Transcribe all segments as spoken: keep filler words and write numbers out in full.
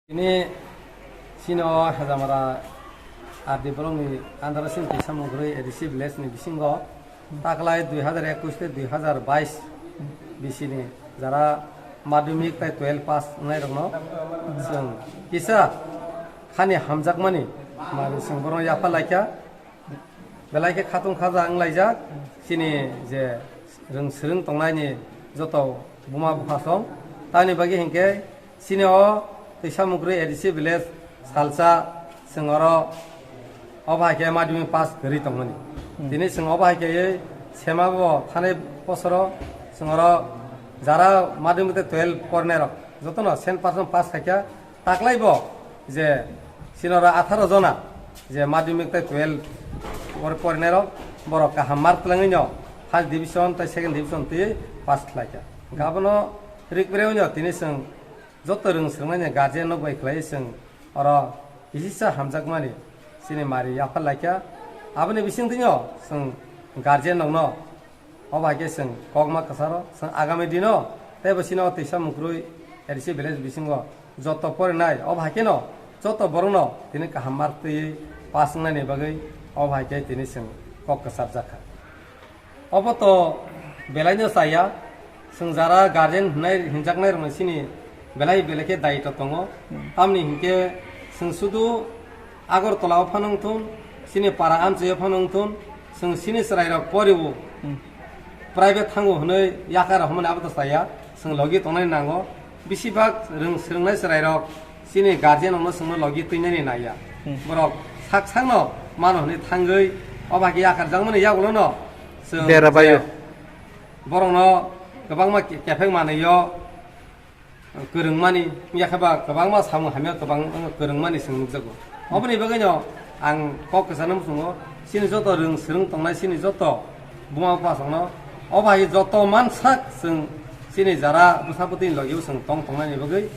Tini chini o Hejamara R D block ni under o chini Teisa Mungkrui A D C village ni bisingo taklai dui hazar ekush tei dui hazar bais bisini jara madhyamik tei twelve pass wngnai rokno chwng kisa khani hamjakmani mari chwng borokno yapha laikha. Belai khe khatung khaja wnglaijak chini je rwng swrwng tongnaini joto buma bupha song. Tamni bagwi hinkhe chini o Teisa Mungkrui A D C village salsa chwng oro obo hai khe madhyamik pass kwrwi tongmani. Hmm. Tini chwng obo hai khe sema bo thanai bosoro chwng oro jara madhyamik tei twelve porinairok jotono cent percent pass khaikha. Taklai bo je sinora atharo jona je madhyamik tei twelve oro porinairok borok kaham mark twlangwino first division tei second division twiwi pass khlaikha. Hwnkhe abono rikbrewino tini chwng joto rwng swrwngnaini guardian rok bai khlaiwi chwng oro kisisa hamjakmani chini mari yaphar laikha. Aboni bisingtwino chwng guardian rokno Obo hai khe chwng kokma kwcharo, chwng agami dino teibo chini o Teisa Mungkrui A D C village bisingo joto porinai, obo hai kheno joto borokno tini kaham mark twiwi pass wngnani bagwi obo hai khe tini chwng kok kwcharjak kha. Obo to belaino chaya, chwng jara guardian hwnwi hinjaknai rokni chini belai belai khe daitw tongo. Hmm. Tamni hinkhe chwng sudu Agartala o phano wngthun, chini para amchai o phano wngthun, chwng chini chwrai rok poribo, hmm, private thango hwnwi yakar rok hwnmani abo to chaya, chwng logi tongnani nango. Bisi bak rwng swrwngnai chwrai rok chini guardian rokno chwngno logi twinani naiya. Hmm. Borok sak sakno mano hwnwi thangwi obo hai khe yakar jakmani yagulono chwng dera bayo. Borokno kwbangma ke-, kephek manwi o kwrwngmani, wngya khe ba kwbangma samung hamya kwbang kwrwngmani chwng nukjago. Oboni bagwino ang kok kwchana muchungo, chini joto rwng swrwng tongnai chini joto buma bupha songno, obo hai joto mansak chwng chini jara bwsa bwtwini logio chwng tong tongnani bagwi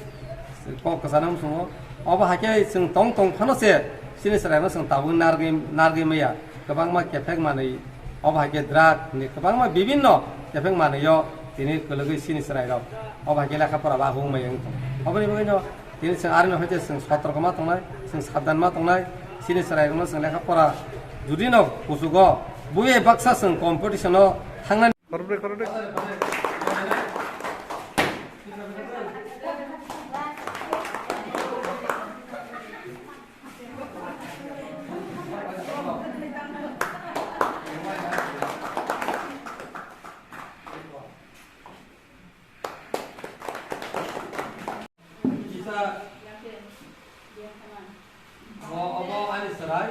kok kwchana muchungo. Obo hai khe chwng tong tong phano se chini chwraino chwng tabuk nargwi, nargwi maya. Kwbangma kephek manwi, obo hai khe drug ni kwbangma bibinno kephek manwi o tini kwlwgwi chini chwrai rok obo hai khe lekha pora ba hung mai wng tong. Oboni bagwi no tini chwng aroni hoite chwng sotorko ma tongnai, chwng sabdan ma tongnai, chini chwrai rokno chwng lekha pora judi no kuchugo buye baksa chwng competition o thangnani. Kisa, obo, obo ani chwrai,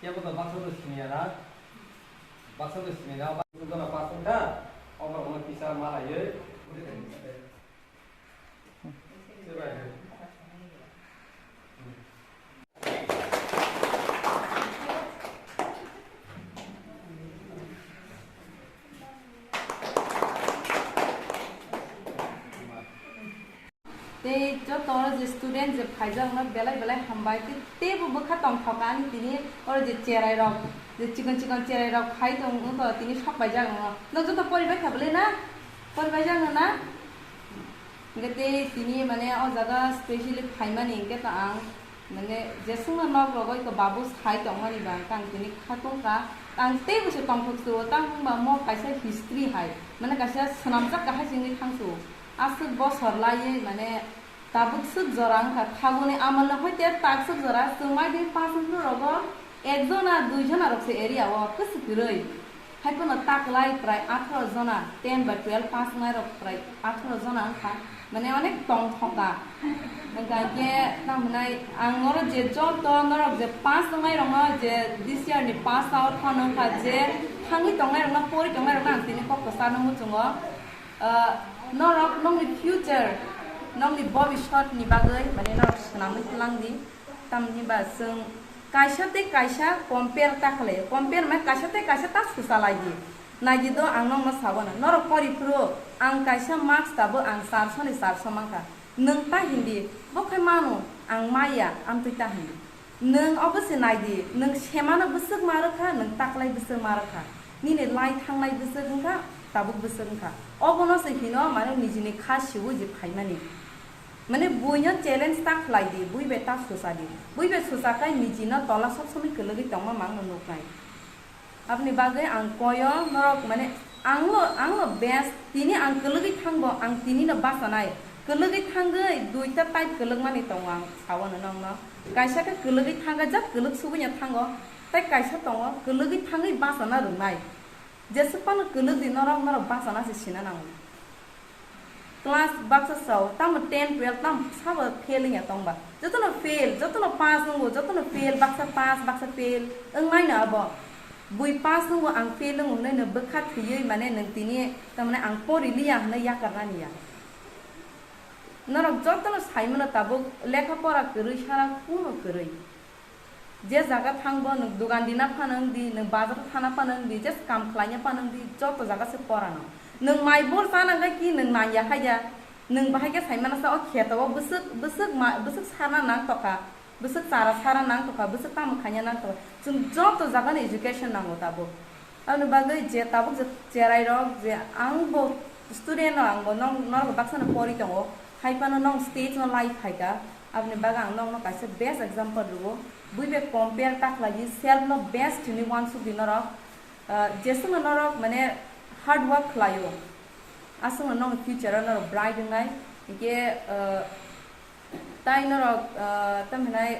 kebo to baksa to siniya na, baksa to siniya na, baksa to pasang kha, obo rokno kisa malaiwi. Tei joto oro je student je phaijak no belai belai hambai, tei teibo bwkha tongthok ani tini oro je cherai rok, je chikon chikon cherai rok phai tong wngkha tini sok paijak no. No joto poribai kha bwle na? Poribai jak no na? Hingke tei tini mane o jaga specially phaimani hingke to ang mane jeswngno nok rogo iko babu sai tongmani ba hingke ang tini kha tongkha. Ang teibo se tongthok se o, tamo wngba mo kaisa history hai, mane kaisa swnamjak kahai se wngwi thangsu. Aswk bosor laiwi mane tabuk swk jora wngkha, khaguni amalni hoite tak swk jora chwng mai di pass wngkhe rogo. Ekjona, duijona rok se area o kwswk kwrwi. Hai phano taklai prai atharo jona ten ba twelve pass wngnai rok prai atharo jona wngkha. Mane onek tong thoka. Hwnkha hwnkhe tamo hwnai ang oro je joto norok je pass wngnai rokno je this year ni pass out phano wngkha je thangwi tongnai rokno pori tongnai rokno ang tini kok kwchano muchungo. Ah, norok nokni future, nokni bobiswt ni bagwi mane norok swnamwi twlang di. Tamni ba chwng kaisa tei kaisa compare ta khlai, compare mai kaisa tei kaisa ta swchalai di. Nai di do, ang nokno sabo na, norok pori phuru ang kaisa marks tabuk ang charso ni charso mankha. Nwng ta hindi, bo khai mano, ang maya, amtwi ta hindi. Nwng obo se nai di, nwng semano bwswk ma rwkha, nwng taklai bwswk ma rwkha. Nini lai thangnai bwswk wngkha, tabuk bwswk wngkha. Obono se hino mane nijini kha siwi je phaimani. Mane buino challenge ta khlai di, bui bai ta susa di. Bui bai susa khai niji no tola sob somoi kwlwgwi tongma mang no nuknai. Aboni bagwi ang koyo norok mane ang no, ang no best, tini ang kwlwgwi thangbo ang tini no bachanai. Kwlwgwi thangwi duita type kwlwkmani tongo ang sawano nokno. Kaisa khe kwlwgwi thangkha jat kwlwk sugwino thango, tei kaisa tongo kwlwgwi thangwi bachana rwnai. Jeswk phano kwlwk di norok, norok bachana se sina nango. Class baksa sao, tamo ten, twelve tamo sabo fail wngya tongba. Jotono fail, jotono pass wngo, jotono fail, baksa pass, baksa fail, wngmai no abo. Bui pass wngo, ang fail wngo hwnwi no bwkha thwiwi mane nwng tini, tamane ang pori liya hwnwi yakarnani ya. Norok jotono saimano tabuk lekha pora kwrwi sara kuno kwrwi. Je jaga thangbo nwng dogan dina phano wng di, nwng bazar thana phano wng di, just kam khlaina phano wng di, joto jaga se pora no. Nwng mai bor chana hwnkhe ki nwng nangya haiya, nwng bahai khe saimano sa o kheto o bwswk, bwswk ma, bwswk sarna nang tokha, bwswk chara sarna nang tokha, bwswk tamo khaina nang tokha. Chwng joto jaga ni education nango tabuk. Aboni bagwi je tabuk je cherai rok je ang bo student no ang bo nong, norok baksa no pori tongo, hai phano nong stage no live phaikha, aboni bagwi ang nokno kaisa best example rwo, bui bai compare ta khlai di, self no best hinwi uansuk di norok, ah, jeswkno norok mane hard work khlaio, aswkno nokni future o norok bright wngnai, hinkhe, ah, tai norok, ah, tamo hinai,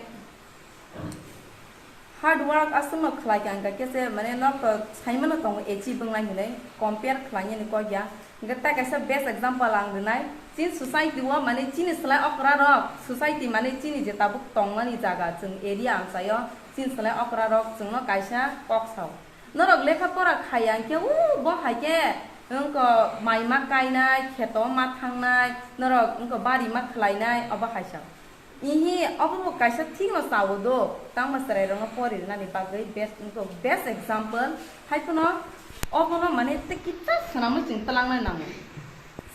hard work aswkno khlai kha, hwnkha khe se, mane, nok to saimano tongo achieve wngnai hinwi, compare khlainani kok ya. Hwnkhe tai kaisa best example ang rwnai. Chini society o, mane, chini slai okra rok, society, mane, chini je tabuk tongmani jaga, chwng area amchaio, chini slai okra rok chwngno kaisa kok sao. Norok lekha pora khaiya hwnkhe, o, bo hai khe, wngkha mai ma kainai, kheto ma thangnai, norok wngkha bari ma khlainai, obo hai sao. Ihi, obo bo kaisa thikno chawo do, tangma chwrairokno pori rwnani bagwi best, wngkha best example. Hai phano obono mane tei kitsa swnamwi chwng twlangnai nango.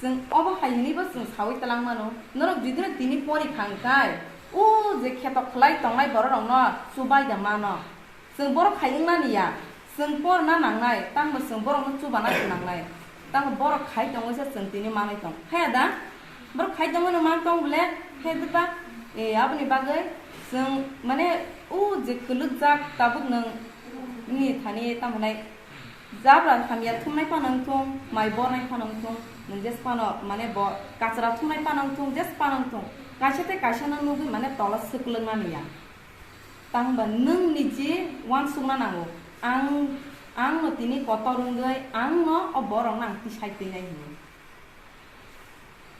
Chwng obo hai hwnwi bo chwng sawi twlang mano. Norok judino tini pori kha hwnkhe, o je kheto khlai tongnai bororokno chubai da mano. Chwng borok khai wngnani ya, chwng porna nangnai, tangbo chwng borokno chubana se nangnai. Tangbo borok khai tongwi se chwng tini manwi tong. Haya da? Borok khai tongmano man tong bole, he dwba? E, aboni bagwi chwng, mane, o je kwlwkjak tabuk nwng, nini thani tamo hinai jabra hamya thumnai phano wng thung, mai bornai phano wng thung, nwng jes phano, mane, bo kachra thumnai phano wng thung, jes phano wng thung. Kaisa tei kaisa no nugwi, mane, tola swkwlwng mani ya. Tangba nwng niji uansukna nango, ang, ang no tini kotor wngwi ang no o borok no ang tisai twinai hinwi.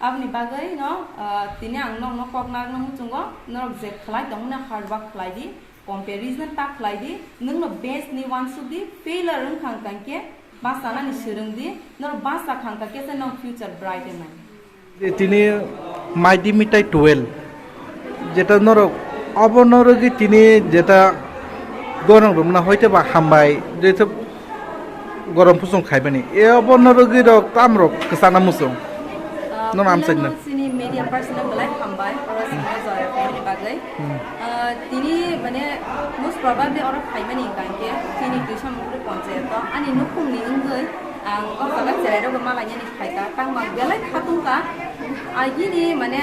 Aboni bagwi no, ah, tini ang nokno kok narwkna muchungo, norok je khlai tongmani hard work khlai di, comparison ta khlai di, nwng no best ni uansuk di, failure wngkha hwnkha khe bachanani swrwng di, norok bacha kha hwnkha khe se nong future bright wngnai. Je tini Mighty Mitai twelve, jeta norok obo norok tini jeta gorong romna hoite ba hambai, jeta gorom pusung khaibani. E obo norok rok tamrok kwchana musung. Ah, nono amchaino. Chini media person no belai hambai, oro sini joya khaimani bagwi. Hmm. Ah, tini mane most probably oro khaimani hwnkha khe chini Duisamukri ponchayat o ani nukhungni wngwi ang o jaga cherai rokbo malainani khaikha, tangma belai khatungkha. Agini mane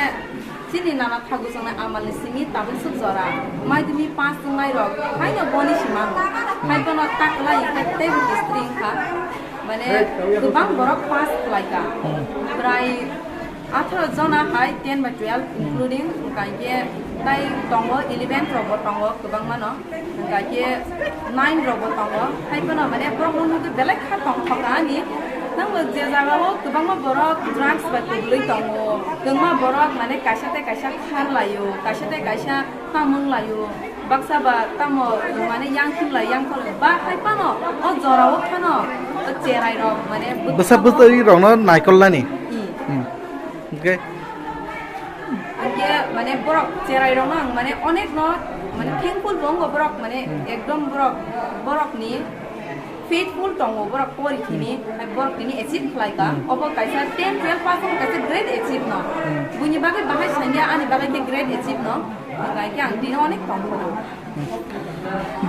chini nana thagu chwngna amalni simi tabuk swk jora maidumi pass wngnai rok haino boni simango. Hai bono taklai khe teibo history wngkha. Mane kwbang borok pass khlaikha. Bwrai atharo jona hai ten ba twelve including, hwnkha khe tai tongo eleven rokbo tongo kwbangmano, hwnkha khe nine rokbo tongo. Hai phano mane borokno nugwi belai kha tongthok ani. Tamo je jagao kwbangma borok drugs bai kwbwlwi tongo, kwbangma borok mane kaisa tei kaisa kharlaio, kaisa tei kaisa tamung laio, baksa ba tamo mane yang thum lai, yang thum lai. Ba hai phano o jorao phano o cherai rok mane bwsa bwtwi rokno naikolnani. Hmm. Hwnkhe? Hwnkhe mane borok cherai rokno ang mane onek no mane thankful bo wngo borok mane ekdom borok, borok ni faithful tongo borok pori khini, hai borok tini achieve khlai ka. Hmm. Obo kaisa ten twelve pass wngkha kaisa great achieve no. Hmm. Buini bagwi bahai sanya ani bagwi khe great achieve no. Hwnkhe ang tini onek tongkha.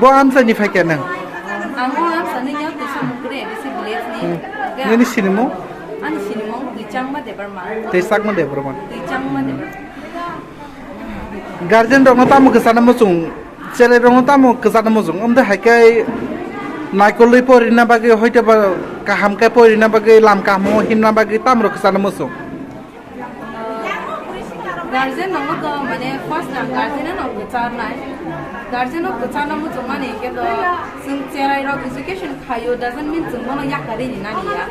Bo amchaini phaikha nang? Ang o amchaini yang Tuisamukri A D C village ni. Hmm. Hwnkhe nini sinimung? Ani sinimung Tuichangma Debbarma. Tuichangma Debbarma. Tuichangma Debbarma. Guardian rokno tamo kwchana muchung, cherai rokno tamo kwchana muchung, omde hai khe naikolwi poirina bagwi hoite ba kaham khe poirina bagwi lam kahamo himna bagwi tamo rok kwchana muchung. Guardian no to mane first time guardian no kwcharnai. Guardian no kwcharna muchung mani khe to chwng cherai rok education khaio doesn't mean chwng bono yakarwi rinani ya.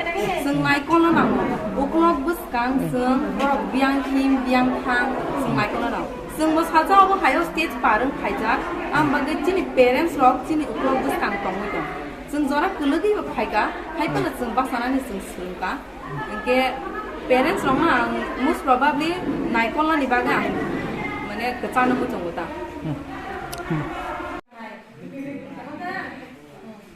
Chwng naikolno nango. Uklok bwskang chwng borok biyang him biyang thang chwng naikolno nango. Chwng bo salsa obo hayo stage par wng phaijak. Ang bagwi chini parents rok chini uklok bwskang tongwi tong. Chwng jora kwlwgwi bo phaika, hai phano chwng bwsanani chwng swrwngkha. Hinkhe parents rokno ang most probably naikolnani bagwi ang mane kwcharno muchungo ta.